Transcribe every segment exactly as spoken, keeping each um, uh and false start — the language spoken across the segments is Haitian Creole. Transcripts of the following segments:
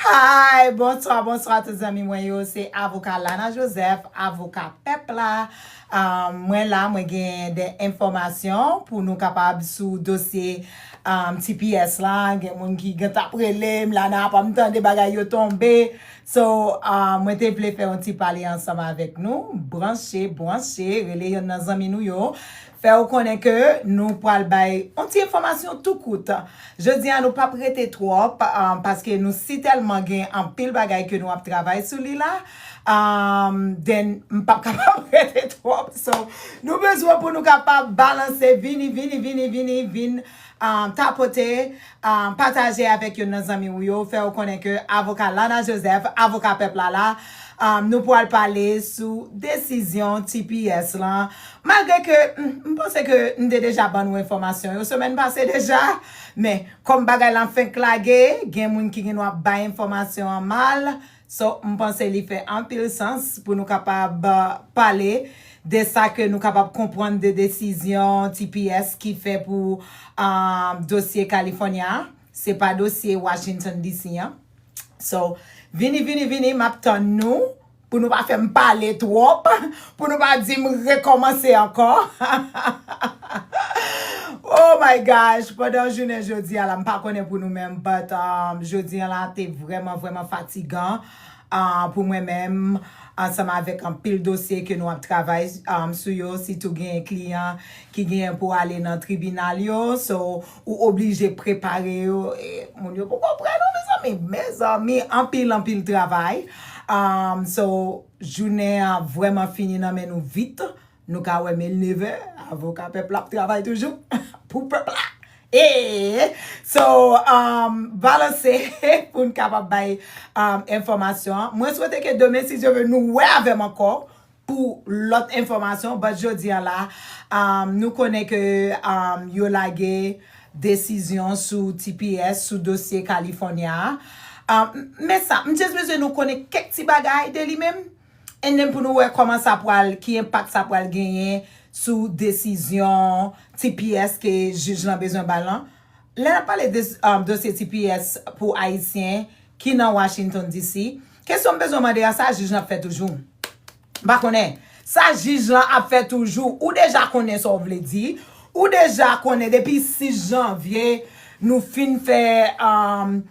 Hi, bonswa, bonswa tout zanmi mwen yo. Se avoka Lana Joseph, avoka pèp la. Um, mwen la, mwen gen de enfòmasyon pou nou kapab sou dosye um, T P S la. Gen moun ki gen tap rele m, Lana pa m tande bagay yo tonbe. So, um, mwen te vle fè yon ti pale ansanm avèk nou. Branche, branche, rele yonn nan zanmi nou yo. Fè w konnen ke nou pral bay yon ti enfòmasyon tou kout. Jodi a, nou p ap rete twòp, um, paske nou si tèlman gen anpil bagay ke nou ap travay sou li la. Um, then, m p ap kapab rete twòp. So, nou bezwen pou nou kapab balanse, vini, vini, vini, vini, vin um, tapote, um, pataje avèk youn nan zanmi w yo, fè w konnen ke avoka Lana Joseph, avoka pèp la la, um, nou pral pale sou desizyon T P S lan. Malgre ke m, m panse ke m te deja ban nou enfòmasyon yo semèn pase deja, men kòm bagay lan fenk lage, gen moun ki gen dwa bay enfòmasyon an mal. So, m panse li fè anpil sans pou nou kapab uh, pale de sa ke nou kapab konprann de desizyon T P S ki fè pou um, dosye California. Se pa dosye Washington D C an. So, vini, vini, vini, m ap tann nou pou nou pa fè m pale twòp, pou nou pa di m rekòmanse ankò. Oh my gosh, pandan jounen jodi a la, m pa konnen pou nou menm, but um, jodi a la te vrèman, vrèman fatigan uh, pou mwen menm, ansanm avèk anpil dosye ke nou ap travay um, sou yo, sitou gen kliyan ki gen pou ale nan tribinal yo, so ou oblije prepare yo. E, moun yo poko prè non, mezanmi, mezanmi, anpil, anpil travay. Um, so, jounen an vrèman fini nan men nou vit. Nou ka wè men nevè, avoka pèp la ap travay toujou pou pèp la. E, so, um, balanse pou n kapab bay um, enfòmasyon an. Mwen swete ke demen, si Dye vle, nou wè avè m ankò pou lòt enfòmasyon. But jodi an la, um, nou konnen ke um, yo lage desizyon sou T P S, sou dosye California a. Um, men sa, m just bezwen nou konnen kèk ti bagay de li menm. And then pou nou wè kòman sa pral, ki enpak sa pral genyen sou desizyon T P S ke jij lan bezwen ba l lan. Lè n ap pale de um, dosye T P S pou Ayisyen ki nan Washington D C, kesyon m bezwen mande a, sa jij lan ap fè toujou? M pa konnen. Sa jij lan ap fè toujou? Ou deja konnen sa w vle di. Ou deja konnen depi sis janvye, nou fin fè um,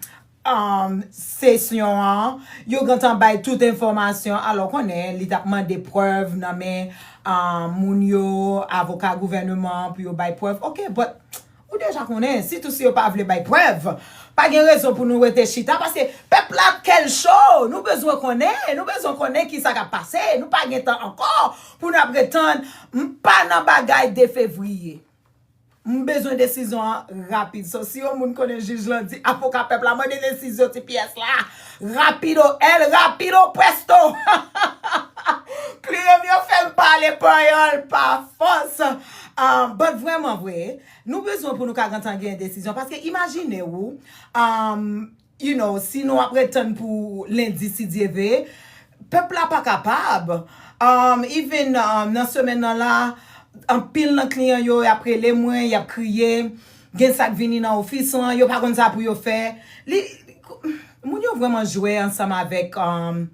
um, sesyon an, yo gentan bay tout enfòmasyon. Alò, konnen, li t ap mande prèv nan men um, moun yo, avoka gouvènman an pou yo bay prèv. Ok, but ou deja konnen, sitou si yo pa vle bay prèv, pa gen rezon pou nou rete chita, paske pèp la kè l cho, nou bezwen konnen, nou bezwen konnen ki sa k ap pase, nou pa gen tan ankò pou n ap ret tann, m pa nan bagay de fevriye. M bezwen desizyon an rapid. So, si yon moun konnen jij lan di avoka pèp la mande desizyon T P S la, rapido, el rapido presto. Kliyan m yo fè m pale panyòl pa fòs. Um, but vrèman vre, nou bezwen pou nou ka gentan gen desizyon. Paske imajine w, um, you know, si nou ap ret tann pou lendi, si Dye ve, pèp la pa kapab. Um, even um, nan semèn nan la, anpil nan kliyan yo, y ap rele mwen, y ap kriye, gen sa k vini nan ofis lan, yo pa konn sa pou yo fè. Li, moun yo vrèman jwe ansanm avèk um,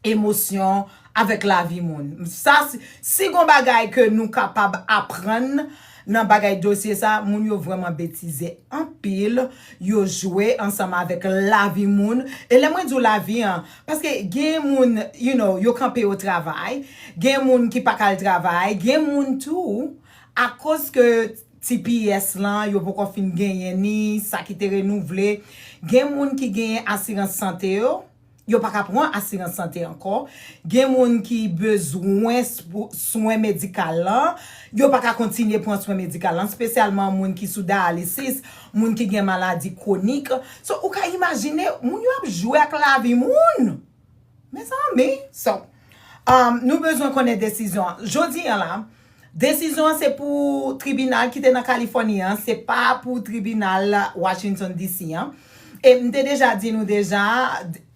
emosyon, avèk lavi moun. Sa, si, si gon bagay ke nou kapab aprann nan bagay dosye sa, moun yo vrèman betize anpil, yo jwe ansanm avèk lavi moun. E lè mwen di w lavi an, paske gen moun, you know, yo kanpe yo travay, gen moun ki pa ka al travay, gen moun tou, akoz ke T P S lan, yo poko fin genyen ni sa ki te renouvle, gen moun ki genyen asirans sante yo, yo pa ka pran asirans sante ankò. Gen moun ki bezwen swen medikal lan, yo pa ka kontinye pran swen medikal lan, espesyalman moun ki sou dayalisis, moun ki gen maladi kwonik. So, ou ka imajine, moun yo ap jwe ak lavi moun. Mezanmi, so, um, nou bezwen konnen desizyon an. Jodi an la, desizyon an se pou tribinal ki te nan Kalifòni an, se pa pou tribinal Washington D C an. E m te deja di nou deja,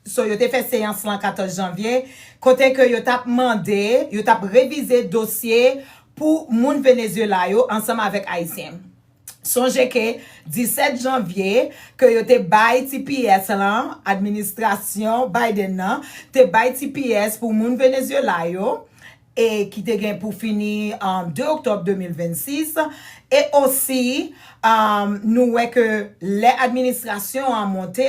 so yo te fè seyans lan katòz janvye, kote ke yo t ap mande, yo t ap revize dosye pou moun Venezuela yo ansanm avèk Ayisyen. Sonje ke disèt janvye ke yo te bay T P S lan, administrasyon Biden nan te bay T P S pou moun Venezuela yo, e ki te gen pou fini um, de oktòb de mil vennsis. E osi, um, nou wè ke lè administrasyon an monte,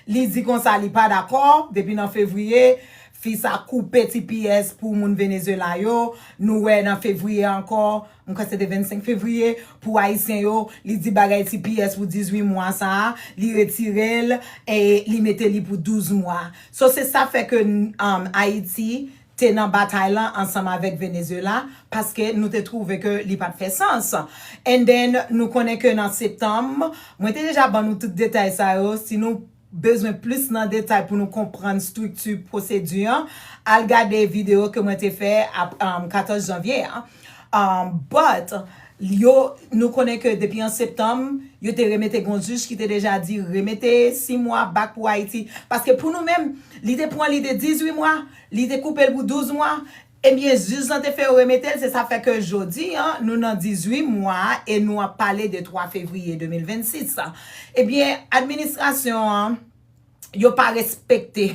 li di konsa li pa dakò, depi nan fevriye, fi sa koupe T P S pou moun Venezuela yo. Nou wè nan fevriye ankò, m kwè se te vennsenk fevriye, pou ayisyen yo, li di bagay T P S pou dizuit mwa sa a, li retire l e li mete li pou douz mwa. So se sa fè ke um, Ayiti te nan batay lan ansanm avèk Venezuela, paske nou te twouve ke li pa t fè sans. And then, nou konnen ke nan septanm, mwen te deja ban nou tout detay sa yo, si nou bezwen plis nan detay pou nou konprann estrikti pwosedi an, al gade videyo ke mwen te fè ap um, katòz janvye a. Um, but, yo, nou konnen ke depi an septanm, yo te remete gon jij ki te deja di remete sis mwa back pou Ayiti. Paske pou nou menm, li te pran li de dizuit mwa, li te koupe l pou douz mwa. Ebyen, jij lan te fè yo remete l, se sa fè ke jodi an, nou nan dizuit mwa e nou ap pale de twa fevriye de mil vennsis. Ebyen, administrasyon an, yo pa respekte.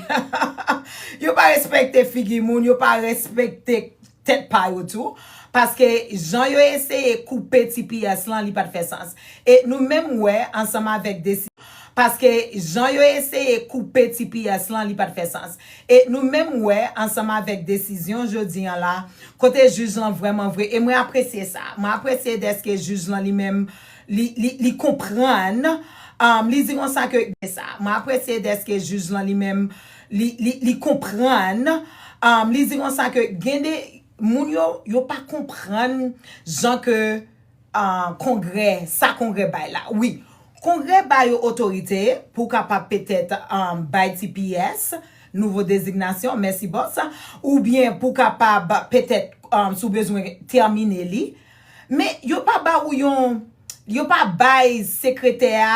Yo pa respekte figi moun, yo pa respekte tèt pa yo tou. Paske jan yo eseye koupe T P S lan, li pa t fè sans. E nou menm wè, ansanm avèk desi Paske jan yo eseye koupe T P S lan, li pa t fè sans. E nou menm wè, ansanm avèk desizyon jodi an la, kote jij lan vrèman vre, e mwen apresye sa. Mwen apresye dèske jij lan li menm, li, li, li konprann, um, li di konsa ke, sa. Mwen apresye dèske jij lan li menm, li, li, li konprann, um, li di konsa ke gen de moun yo, yo pa konprann jan ke uh, kongrè, sa kongrè bay la. Wi, kongrè ba yo otorite pou kapab petèt um, bay T P S, nouvo dezignasyon, mèsi bòs, oubyen pou kapab petèt um, si w bezwen tèmine li. Men yo pa ba ou yon, yo pa bay sekretè a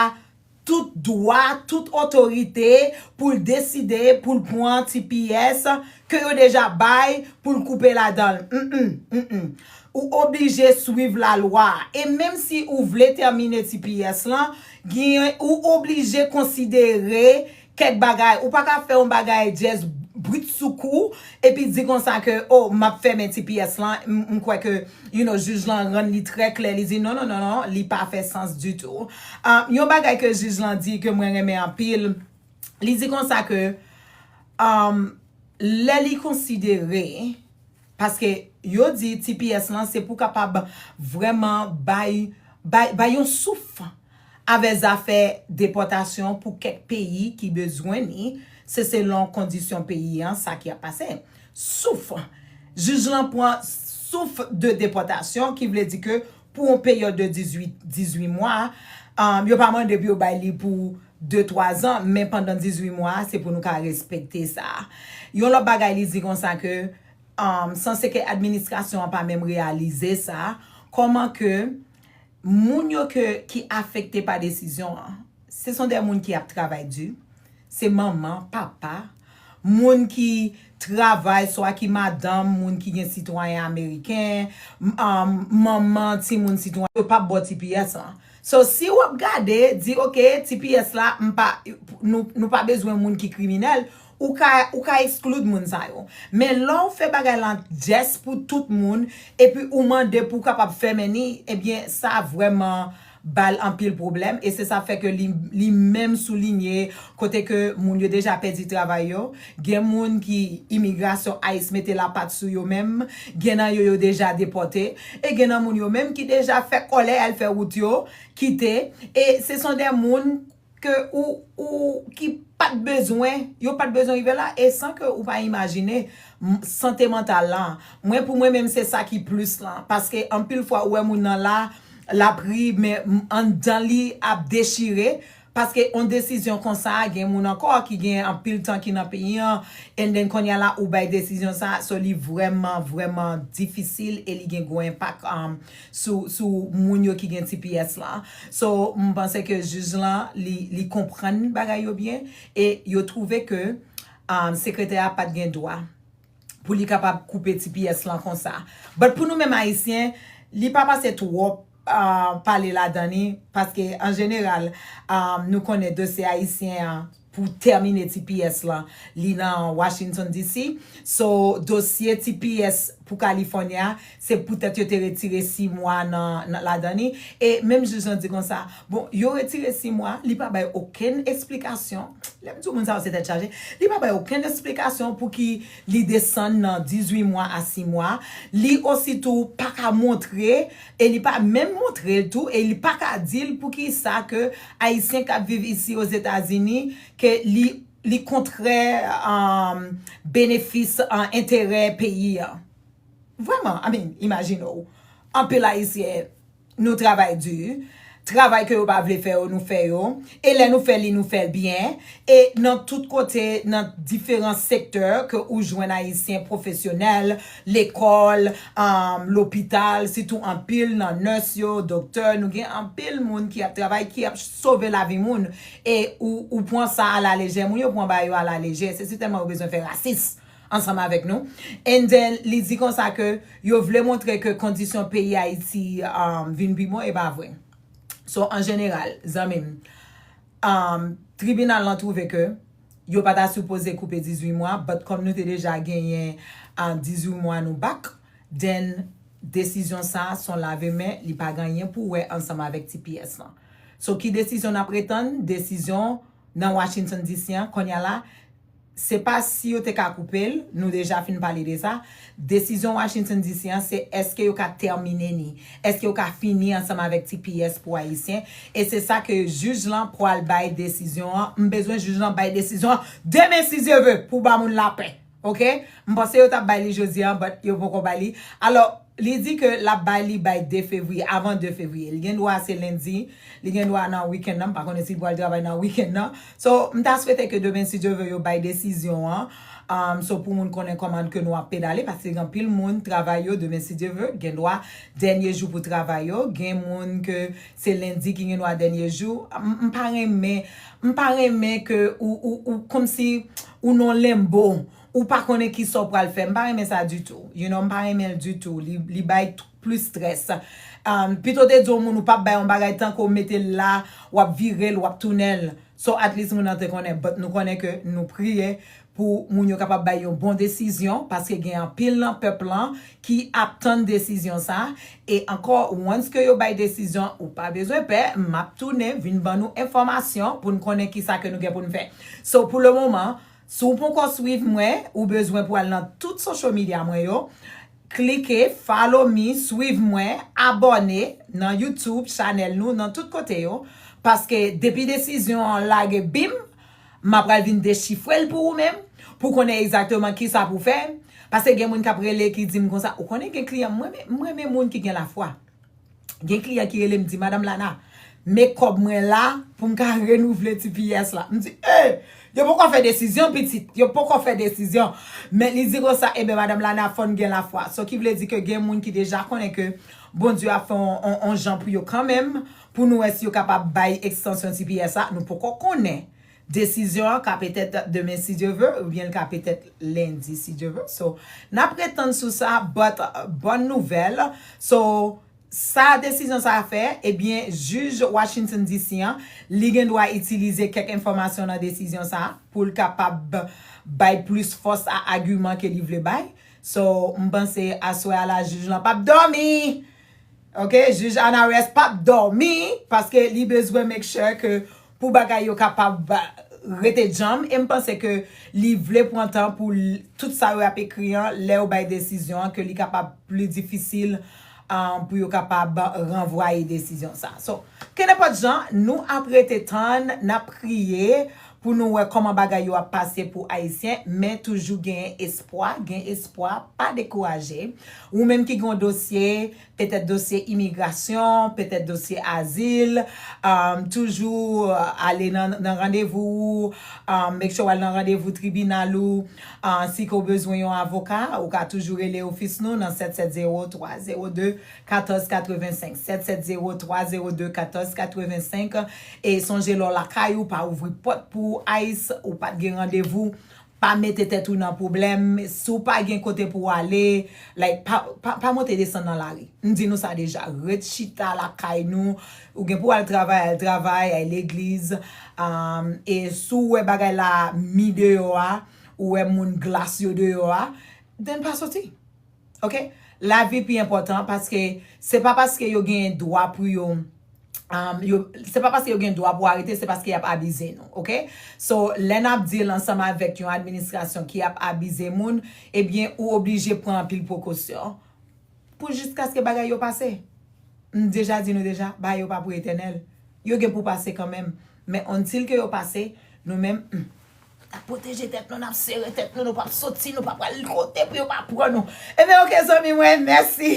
tout dwa, tout otorite pou l deside, pou l pran T P S ke yo deja bay, pou l koupe ladan l. Mm, mm, mm, mm. Ou oblije swiv lalwa. E menm si ou vle tèmine T P S lan, gen, ou oblije konsidere kèk bagay. Ou pa ka fè yon bagay just britsoukou, epi di konsa ke, oh, m ap fèmen T P S lan, m, m kwè ke, you know, jij lan rann li trè klè, li di, non, non, non, non, li pa fè sans ditou. Ah, yon bagay ke jij lan di ke mwen renmen anpil, li di konsa ke, um, lè li konsidere, paske yo di T P S lan se pou kapab vrèman bay, bay, bay yon souf avè zafè depòtasyon pou kèk peyi ki bezwen li, se selon kondisyon peyi an, sa ki ap pase. Souf, jij lan pran souf de depòtasyon, ki vle di ke pou yon peryòd de dizuit, dizuit mwa, um, yo pa mande pou yo bay li pou de, twa zan, men pandan dizuit mwa, se pou nou ka respekte sa. Yon lòt bagay, li di konsa ke, um, sanse ke administrasyon an pa menm reyalize sa, kòman ke moun yo ke, ki afekte pa desizyon an, se son de moun ki ap travay di, se manman, papa, moun ki travay, swa ki madanm, moun ki gen sitwayen ameriken, m- um, manman, timoun sitwayen, yo p ap ba w T P S lan. So, si w ap gade, di, ok, T P S la, m pa, nou, nou pa bezwen moun ki kriminèl, ou ka, ou ka exclude moun sa yo. Men lè w fè bagay lan just pou tout moun, epi ou mande pou w kapab fèmen li, ebyen, sa vrèman ba l anpil pwoblèm, e se sa fè ke li, li menm soulinye kote ke moun yo deja pèdi travay yo, gen moun ki imigrasyon, ice mete lapat sou yo menm, gen nan yo yo deja depòte, e gen nan moun yo menm ki deja fè kòlè al fè wout yo, kite, e se son de moun ke ou, ou ki pa t bezwen, yo pa t bezwen rive la, e san ke ou pa imajine m- sante mantal lan. Mwen, pou mwen menm, se sa ki plis lan. Paske anpil fwa, ou wè moun nan la, l ap ri, men m- anndan li ap dechire. Paske yon desizyon konsa, gen moun ankò ki gen anpil tan ki nan peyi an, and then kounye a la, ou bay desizyon sa, so li vrèman, vrèman difisil e li gen gwo enpak, um, sou, sou moun yo ki gen T P S lan. So, m panse ke jij lan, li, li konprann bagay yo byen e yo twouve ke, um, sekretè a pa t gen dwa pou li kapab koupe T P S lan konsa. But pou nou menm Ayisyen, li pa pase twòp, uh, pale ladan li, paske an jeneral, um, nou konnen dosye ayisyen an pou tèmine T P S lan, li nan Washington D C. So, dosye T P S pou California, se poutèt yo te retire sis mwa nan, nan ladan li. E menm jij lan di konsa, bon, yo retire sis mwa, li pa bay okenn esplikasyon. Lè m di w moun sa yo se tèt chaje, li pa bay okenn esplikasyon pou ki li desann nan dizuit mwa a sis mwa. Li ositou pa ka montre, e li pa menm montre l tou, e li pa ka di l pou ki sa ke Ayisyen k ap viv isi Ozetazini, ke li, li kontrè, um, benefis, uh, enterè peyi an. Vrèman, I mean, imajine w. Anpil Ayisyen, nou travay di. Travay ke yo pa vle fè yo, nou fè yo. E lè nou fè li, nou fè l byen. E nan tout kote, nan diferan sektè ke ou jwenn Ayisyen pwofesyonèl, lekòl, um, lopital, sitou anpil nan nurse yo, doktè, nou gen anpil moun ki ap travay, ki ap sove lavi moun. E ou, ou pran sa alalejè, moun yo pran bagay yo alalejè. Se sitèlman yo bezwen fè rasis ansanm avèk nou. And then, li di konsa ke yo vle montre ke kondisyon peyi Ayiti, um, vin pi bon, e pa vre. So, an jeneral, zanmi m, um, tribinal lan twouve ke yo pa ta sipoze koupe dizuit mwa, but kòm nou te deja genyen, uh, dizuit mwa nou back, then desizyon sa a se yon lave men, li pa gen anyen pou wè ansanm avèk T P S lan. So, ki desizyon n ap retann? Desizyon nan Washington D C an, kounye a la, se pa si yo te ka koupe l, nou deja fin pale de sa. Desizyon Washington D C an, se èske yo ka tèmine ni, èske yo ka fini ansanm avèk T P S pou Ayisyen. E se sa ke jij lan pral bay desizyon an. M bezwen jij lan bay desizyon an demen, si Dye ve, pou ba moun lapè. Oke? M panse yo t ap bay li jodi an, but yo poko bay li. Alò, li di ke l ap bay li bay de fevriye, avan de fevriye. Li gen dwa se lendi, li gen dwa nan wikenn nan, m pa konnen si l pral travay nan wikenn nan. So, m ta swete ke demen, si Dye ve, yo bay desizyon an. Um, so, pou moun konnen kòman ke nou ap pedale, paske gen anpil moun, travay yo, demen, si Dye ve, gen dwa dènye jou pou travay yo. Gen moun ke se lendi ki gen dwa dènye jou. M, m pa renmen, m pa renmen ke ou, ou, ou, kòmsi ou nan limbo. Ou pa konnen ki sa w pral fè. M pa renmen sa ditou. You know, m pa renmen l ditou. Li, li bay t-, plis strès. Um, pito te di yon moun ou p ap bay yon bagay, tankou w mete l la, w ap vire l, w ap tounen l. So at least moun nan te konnen. But nou konnen ke nou priye pou moun yo kapab bay yon bon desizyon, paske gen anpil nan pèp lan ki ap tann desizyon sa. E ankò, once ke yo bay desizyon, ou pa bezwen pè, m ap tounen vin ban nou enfòmasyon pou n konnen kisa ke nou gen pou n fè. So, pou le moman, si w poko swiv mwen, ou bezwen pou al nan tout social media mwen yo, klike follow me, swiv mwen, abòne nan YouTube chanèl nou, nan tout kote yo, paske depi desizyon an lage bim, m ap pral vin dechifre l pou ou menm, pou konnen egzakteman kisa pou fè, paske gen moun k ap rele ki di m konsa, ou konnen gen kliyan, m renmen, m renmen moun ki gen lafwa. Gen kliyan ki rele m di, "Madam Lana, men kòb mwen la pou m ka renouvle T P S la." M di, "E, yo poko fè desizyon, pitit. Yo poko fè desizyon." Men li di konsa, "Eben, Madam Lana, fò n gen lafwa." So, ki vle di ke gen moun ki deja konnen ke Bondye ap fè on, on, on jan pou yo kanmenm, pou nou wè si yo kapab bay ekstansyon T P S la. Nou poko konnen. Desizyon an ka petèt demen, si Dye ve, oubyen l ka petèt lendi, si Dye ve. So, n ap ret tann sou sa, but, uh, bòn nouvèl. So, sa desizyon sa a fè, ebyen, jij Washington D C an, li gen dwa itilize kèk enfòmasyon nan desizyon sa a pou l kapab bay plis fòs a agiman ke li vle bay. So, m panse aswè a la, jij lan p ap dòmi. Oke, jij Anares p ap dòmi, paske li bezwen make sure ke pou bagay yo kapab rete djanm, e m panse ke li vle pran tan pou l, tout sa yo ap ekri an, lè yo bay desizyon an, ke li kapab pli difisil, um, pou yo kapab ranvwaye desizyon sa. So, kenenpòt jan, nou ap rete tann, n ap priye pou nou wè kòman bagay yo ap pase pou Ayisyen, men toujou gen espwa, gen espwa, pa dekouraje. Ou menm ki gen yon dosye, petèt dosye imigrasyon, petèt dosye azil, um, toujou, uh, ale nan, nan randevou ou, um, make sure w al nan randevou tribinal ou, uh, si ke w bezwen yon avoka, ou ka toujou rele ofis nou nan sèt sèt zewo, twa zewo de, katòz katrevensenk, sèt sèt zewo, twa zewo de, katòz katrevensenk. E sonje lè w lakay ou, pa ouvri pòt pou ICE, ou pa t gen randevou, Pa mete tèt ou nan pwoblèm. Si w pa gen kote pou w ale, like, pa, pa, pa monte desann nan lari. M di nou sa deja. Ret chita lakay nou. Ou gen pou w al travay, al travay, al legliz. Um, e si w wè bagay la mi deyò a, ou wè moun glas yo deyò a, then pa soti. Ok? Lavi pi enpòtan paske se pa paske yo gen dwa pou yo um, yo, se pa paske yo gen dwa pou arete, se paske y ap abize nou, ok? So, lè n ap deal ansanm avèk yon administrasyon ki ap abize moun, ebyen, ou oblije pran anpil prekosyon pou jiskaske bagay yo pase. M deja di nou deja, bagay yo pa pou etènèl. Yo gen pou pase kanmenm. Men until ke yo pase, nou menm, hmm, n ap pwoteje tèt nou, n ap sere tèt nou, nou p ap soti, nou pa pral kote pou yo pa pran nou. Ebyen, ok, zanmi mwen, mèsi.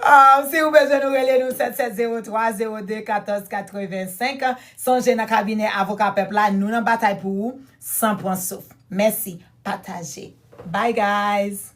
Um, si ou bezwen nou, rele nou sèt sèt zewo twa zewo de katòz katrevensenk. Sonje, nan kabinè Avoka Pèp la, nou nan batay pou ou, san pran souf. Mèsi, pataje. Bye, guys!